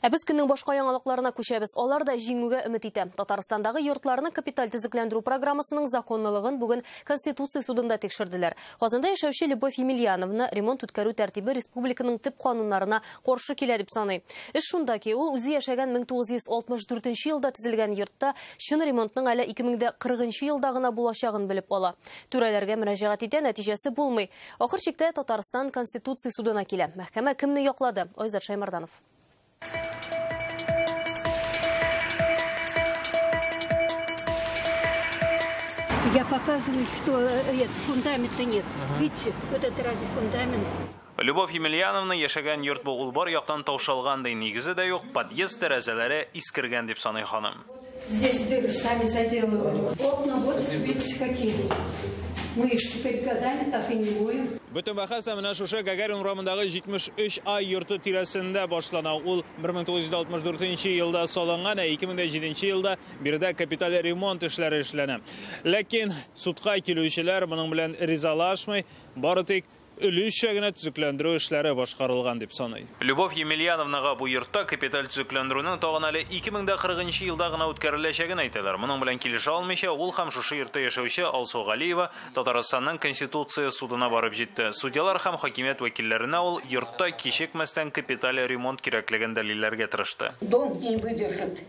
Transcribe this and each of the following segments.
Ә без көннең башка яңалыкларына күчәбез. Алар да җиңүгә өмет итә. Татарстандагы йортларны капиталь төзекләндерү программасының законлылыгын бүген Конституция судында тикшерделәр. Казанда яшәүче Любовь Емельяновна ремонт үткәрү тәртибе республиканың төп кануннарына каршы килә дип саный. Эш шунда ки, ул үзе яшәгән 1964 елда төзелгән йортта чын ремонтның әле 2040 елда гына булачагын белеп ала. Түрәләргә мөрәҗәгать итә, нәтиҗәсе булмый. Ахыр чиктә Татарстан Конституция судына килә. Мәхкәмә кемне яклады? Айзат Шаймарданов. Я показываю, что фундамента нет. Видите, вот это разве фундамент? Любовь Емельяновна яшәгән йорт бу ул бар яктан таушалган ди, нигезе дә юк, подъезд тәрәзәләре искергән дип саный ханым. Здесь дыры сами заделывали. Окна вот видите какие. Мы их теперь годами так и не моем. Бөтен бәхәс менә шушы Гагарин урамындагы 73 А йорты тирәсендә башлана. Ул 1964 елда салынган, ә 2007 елда биредә капиталь ремонт эшләре эшләнә. Ләкин судка килүчеләр моның белән ризалашмый, бары тик өлешчә генә төзекләндерү эшләре башкарылган дип саный. Любовь Емельяновнага бу йортта капиталь төзекләндерүнең тагын әле 2040 елда гына үткәреләчәген әйтәләр. Моның белән килешә алмыйча, ул һәм шушы йортта яшәүче Алсу Галиева Татарстанның Конституция судына барып җитте. Судьялар һәм хакимият вәкилләренә ул йортта кичекмәстән капиталь ремонт кирәклеген дәлилләргә тырышты. Дом не выдержит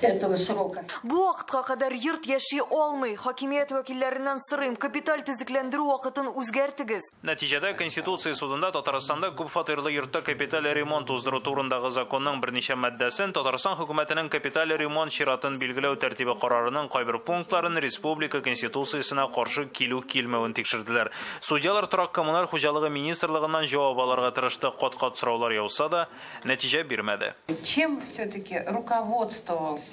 этого срока. Бу вакытка кадәр йорт яши алмый. Хакимият вәкилләреннән сорыйм, капиталь төзекләндерү вакытын үзгәртегез. Нәтиҗәдә Конституция судында Татарстанда күп фатирлы йортта капиталь ремонт уздыру турындагы законның берничә маддәсен, Татарстан хөкүмәтенең капиталь ремонт чиратын билгеләү тәртибе карарының кайбер пунктларын республика Конституциясенә каршы килү-килмәвен тикшерделәр. Судьялар торак коммуналь хуҗалыгы министрлыгыннан җавап алырга тырышты, кат-кат сораулар яуса да, нәтиҗә бирмәде. Чем все-таки руководствовался?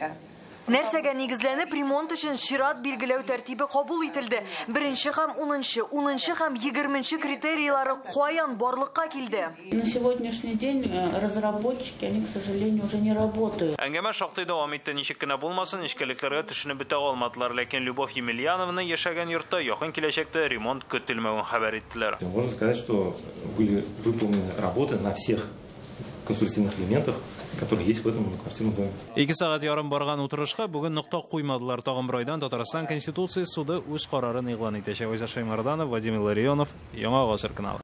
Нәрсәгә нигезләнеп ремонт өчен чират билгеләү тәртибе кабул ителде. Беренче һәм 10-нчы, 10-нчы һәм 20-нче критерийлары каян барлыкка килде? На сегодняшний день разработчики, они, к сожалению, уже не работают. Әңгәмә шактый дәвам итте, ничек кенә булмасын, нечкәлекләргә төшенеп бетә алмадылар. Ләкин Любовь Емельяновна яшәгән йортта якын киләчәктә ремонт көтелмәвен хәбәр иттеләр. Можно сказать, что были выполнены работы на всех конструктивных элементах, которые есть в этом многоквартирном доме. 2 сәгать ярым барган утырышка бүген нокта куймадылар. Тагын бер айдан Татарстан Конституция суды үз карарын игълан итәчәк. Айзат Шаймарданов, Владимир Ларионов, Яңа Гасыр каналы.